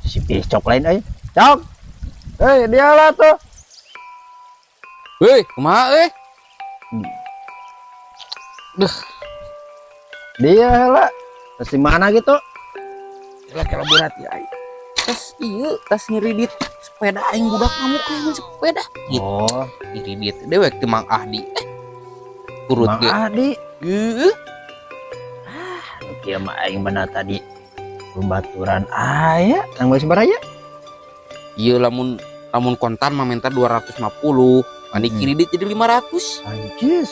Si Picok lain euy. Cok. Hei, dia lah tuh. Hei, kumaha euy? Duh, Dia lah. Terus di mana gitu? Lah kalau berat ya aing. Tas ieu, tas ngiridit sepeda aing budak ngamuk aing sepeda. Gitu, Oh, ngiridit dewek teh Mang Ahdi. Turut Mang ge. Adi. Heueuh. Kieu mah aing benar tadi. Pembaturan aya, nang geus baraya. Ieu lamun lamun kontan mah minta 250, ani kiridit jadi 500. Anjis.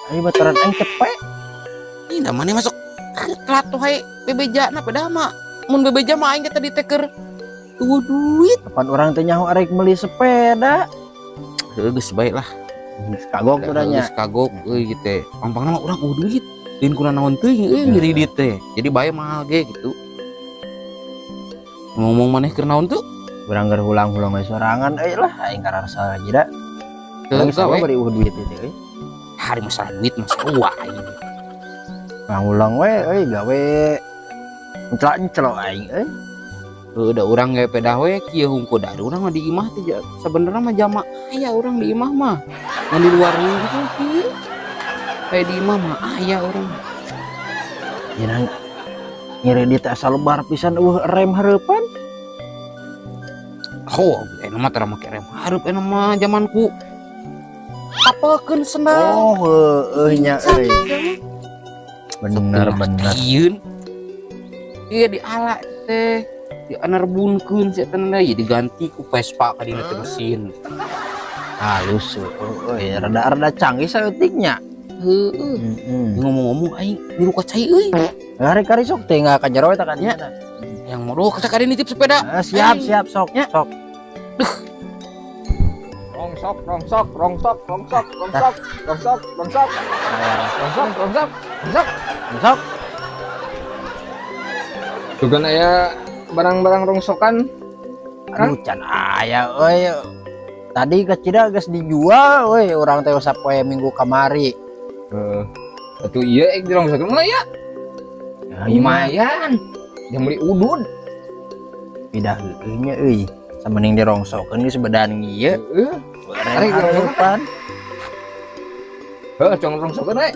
Ayo baturan aing cepet. Ini namanya masuk telat tuh hai bebeja na pedah mah. Mun bebeja mah aing tadi teh keur eueuh duit. Kapan orang teh nyaho arek meuli sepeda? Heuh geus bae lah. Geus kagok tuh nya. Geus kagok euy gitu teh. Pangpangna mah urang eueuh duit. Lain kuna naon teuing euy ngiridit teh. Jadi bae mahal ge gitu. Ngomong maneh keur naon tuh? Urang keur hulang-hulang we sorangan euy lah aing kararsa aja da. Teu Urang gawe. bari eueuh duit itu euy. Hari masalah duit masalah uang aing. Hulang we euy gawe encelak-encelok aing euy. Heuh da urang ge pedah we kieu hungkul da urang mah di imah teh sabenerna mah jama aya urang di imah mah. Ngan di luar gitu kieu. Kayak di imah mah aya urang. Nya ngiridit asa lebar pisan eueuh rem hareupan. Oh, enak mah tara make rem hareup enak mah zamanku. Tapelkeun sendal. Oh, heueuh nya euy. Bener bener. Sieun. Iya diala teh, dianerbunkeun si eta teh diganti ku Vespa ka dina teh mesin. Halus euy, rada-rada canggih saeutik nya. Heeh. Heeh. Ngomong-ngomong aing milu ka cai euy. Hari-hari sok teh nggak ka jero eta ka dinya. Yang modal ka kadi nitip sepeda. Ah, siap Aing. Siap sok Ya. Sok. Rongsok, rongsok, rongsok, rongsok, rongsok, rongsok, rongsok, rongsok, rongsok, rongsok. Sok. Tuh kan aya barang-barang rongsokan. Aduh can aya euy. Tadi kecida geus dijual euy urang teh sapoe minggu kamari. Heeh. Atuh ieu ek dirongsokeun mah ya. Ya, ieu mah Lumayan. Yang beli udud. Pindah heueuh nya euy. Samending dirongsokeun geus bedan ieu. Heeh. Rem Arek dirongsokeun. hareupan. Heuh, cong rongsokeun we.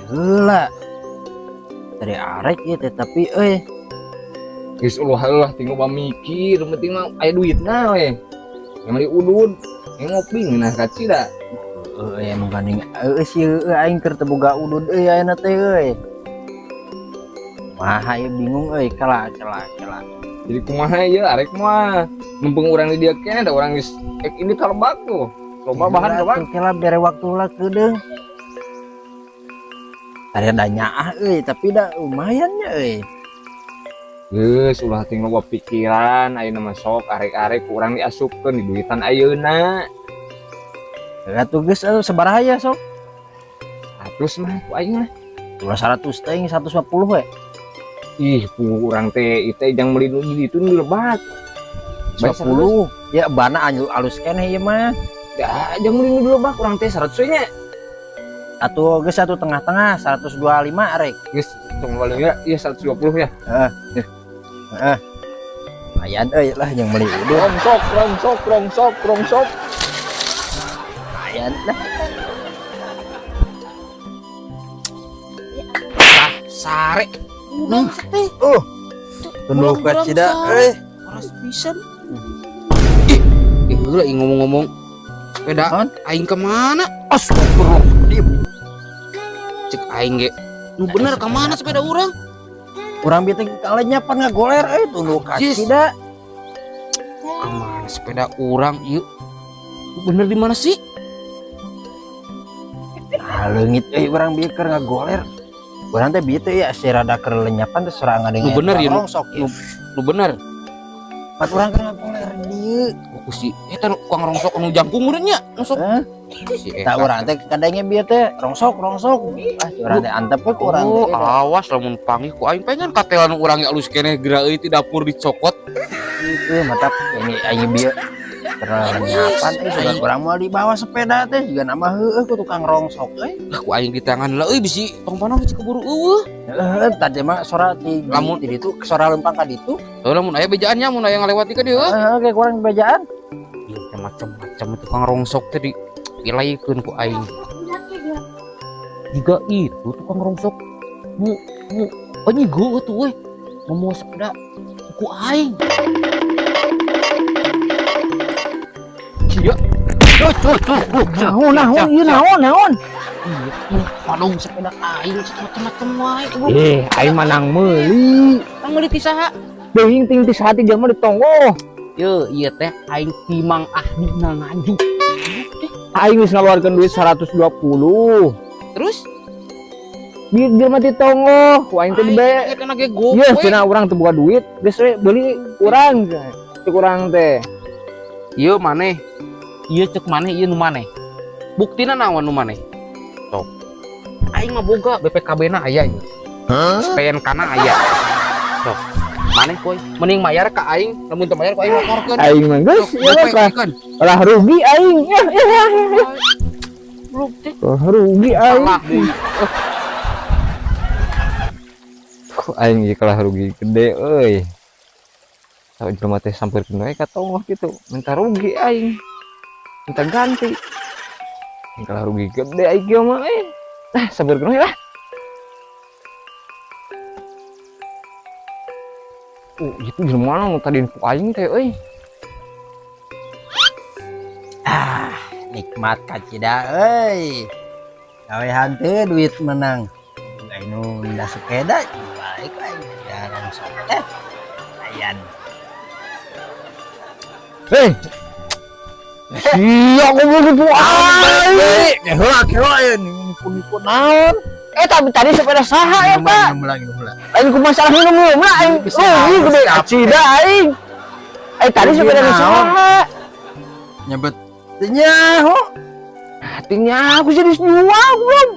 Heula. Dari arek ieu teh tapi euy. Geus ulah lah tinggal ba mikir, penting mah aya duitna we. Yang beli udud, yang ngopi ngeunah kacida. Heueuh emang gandeng eueuh sih heueuh aing keur teu boga udud euy ayeuna teh euy. Wah, ieu bingung euy, kela kela kela. Jadi kumaha ieu arek mah mumpung urang di dieu keneh da urang geus ek ini kalebak tuh. Loba bahan Heula loba. tuh kela bere waktu lah keudeung. Tadi ada nyaah euy, tapi da lumayan nya euy. Geus ulah ting loba pikiran ayeuna mah sok arek-arek ku urang diasupkeun di duitan ayeuna. Atuh geus atuh sabaraha ya sok? 100 mah ku aing mah. Ulah 100 teh 150 we. Ih, ku urang teh ieu teh jang meuli nu di ditu nu lebat. 10. Ya bana anu alus keneh ieu mah. Ya, jang meuli nu lebak urang teh 100 we nya. Atuh geus atuh tengah-tengah 125 arek. Geus tong balik ya, ieu 120 ya. Heeh. Heeh. Lumayan euy lah yang meuli udud. Rongsok, rongsok, rongsok, rongsok. Lumayan lah. Tah, sare. Udang teh. Tunduk Urang kacida sare. euy. Waras pisan. Ih, ih heula aing ngomong-ngomong sepeda Naon? aing kemana? Astagfirullahaladzim. Cek aing ge. Nu bener kemana sepeda urang? Urang bieu teh kalenya pan ngagoler euy tunduk Jis. kacida. Kemana sepeda urang ieu? Nu bener di mana sih? Ah leungit euy urang bieu keur ngagoler. Urang teh bieu teh ya si rada keur lenyapan teh surang ngadenge. Nu bener ieu, nu- rongsok ieu. Nu bener. Pat urang keur ngagoler dieu. Oh, ku si eta nu tukang rongsok nu jangkung meureun nya. Rongsok. Hah? Si Tah eta. urang teh kadangnya bieu teh rongsok rongsok. Ah urang teh antep we ku urang Oh, teh. awas lamun panggih ku aing pengen katelan urang ge alus keneh geura euy ti dapur dicokot. Heueuh mantap ini aing bieu. Ternyata sudah kurang mau dibawa sepeda teh juga nama heueuh ku tukang rongsok euy. Lah ku aing di tangan lah euy bisi tong panah bisi keburu eueuh. Heeh, tadi mah sora ti Lamun- di ditu sora lempang ka ditu. Heuh lamun aya bejaannya mun aya ngalewati ka dieu. Heeh, kayak kurang bejaan. Ieu teh macam-macam tukang rongsok teh di pilaikeun ku aing. Jika itu tukang rongsok mu mu anyigo tuh euy. Mau sepeda ku aing. Iya. Naon naon ieu naon naon. Iya, padong sepeda aing macam-macam wae. Eh, aing manang meuli. Tang meuli ti saha? Teuing ting ti saha ti jelema ditonggoh. Ye, ieu teh aing ti Mang Ahdi na Nganjuk. Aing geus ngaluarkeun duit 120. Terus Di jelema ditonggoh, ku aing teh dibae. Aing ge gope. Ieu cenah urang teu boga duit, geus we beuli urang. Cek urang teh. Ieu maneh. Ieu cek maneh ieu nu maneh. Buktina naon nu maneh? Sok. Aing mah boga BPKB-na aya ieu. STNK-na aya. Sok. Maneh koy, mending mayar ka aing, lamun teu mayar ku aing laporkeun. Aing mah geus Sok, ieu mah BPK-keun. lah rugi aing. Ya, ya, ya, ya. Belum teh. Lah rugi aing. Salah deui. Aing ieu kalah rugi gede euy. Saha jelema teh sampeurkeun we ka tonggoh kitu, minta rugi aing. Minta ganti. Aing kalah rugi gede aing kieu mah euy. Nah, sampeurkeun we lah. Oh, itu jelema nu tadi ku aing teh euy. Ah, nikmat kacida euy. Gawe hanteu duit menang. Aing nu nda sepeda balik aing ya rongsok teh. Ayan. Hei. Sia goblok itu aing. Heula heula ieu nipu-nipu naon? Eh, tapi tadi sepeda saha eta? Minum heula, minum heula. Aing ku masalah minum heula aing. Bisa, Oh, bisa. gede kacida aing. Eh, tadi sepeda nu Naon? saha? Nyebet teu nyaho. Hatinya aku jadi jual belum.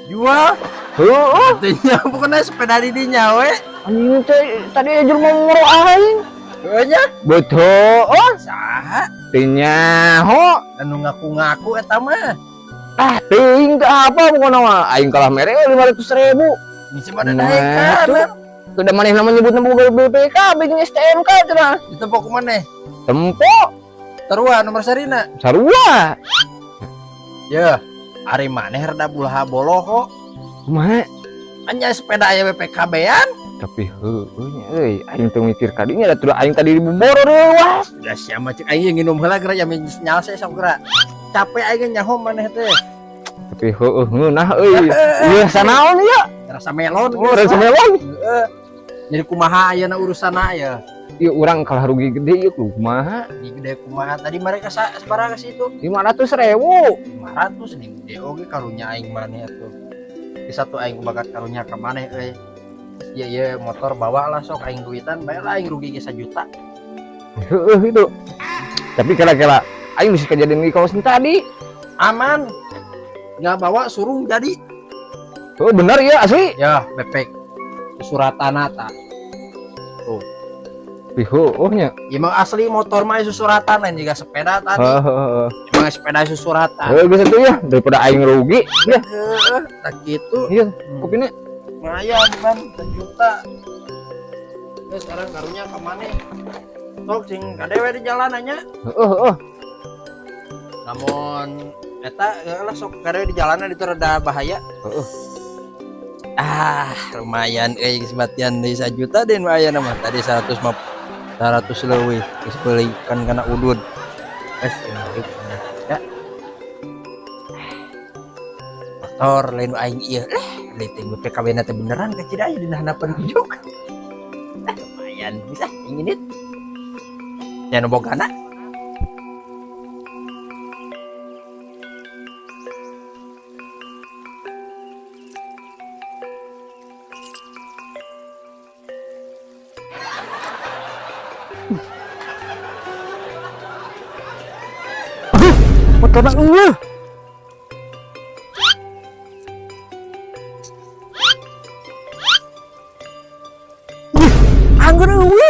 Jual. Heeh. Teu nyaho pokona sepeda di dinya we. Anjing teh tadi jelema ngoro aing. Heuh nya. Betul. Oh, Saha teu nyaho. anu ngaku-ngaku eta mah. Ah, teuing teh apa pokona mah. Aing kalah mere 500.000. Ini pada Nah, naik Udah maneh nama nyebut nemu BPK jeung STNK cenah. Ditempok ku maneh. Tempo Terua nomor sarina. sarua. Ya, ari maneh rada bulaha boloho. Kumaha? Anya sepeda aya BPKB-an. Tapi heueuh nya euy, aing teu mikir ka dinya da tuh aing tadi diboro reuas. Da sia mah cek aing nginum heula geura jam nyalse sok geura. Capek aing nyaho maneh teh. Tapi heueuh ngeunah euy. Ieu sanaon ieu? Rasa melon. Oh, rasa melon. Heeh. Jadi kumaha ayeuna urusanna ya? Ieu urang kalah rugi gede ieu kumaha? Di gede kumaha tadi mereka sabaraha ke situ? 500.000. 500 nih gede oge karunya aing maneh atuh. Di satu aing bakat karunya ka maneh euy. Iya iya motor bawa lah sok aing duitan bae lah aing rugi ge 1 juta. Heueuh itu. Tapi kira-kira aing bisa kejadian di kawasan tadi. Aman. Nggak bawa suruh jadi. Oh bener ya asli. Ya bepek. Surat tanah tak. Tapi heueuh nya. Ya emang asli motor mah susuratan lain juga sepeda tadi. Heeh. Emang sepeda susuratan. Heueuh geus atuh ya daripada aing rugi. Ya, Heeh, tak gitu. iya kopina. Lumayan kan 1 juta. Terus sekarang karunya ke mana? Sok sing kadewe di jalan nya. Heeh heeh. Namun eta lah sok kadewe di jalanan itu rada bahaya. Heeh. Ah, lumayan euy geus batian deui 1 juta deui nu aya mah tadi 100 leuwih geus beulikan kana udud. Geus ya. Motor lain aing ieu. Beli teh BPKB na teh beneran ka cida aya dina handapeun juk. Ah, lumayan bisa ingin it. Ya nu bogana. Motorna eueuh. Anggur eueuh.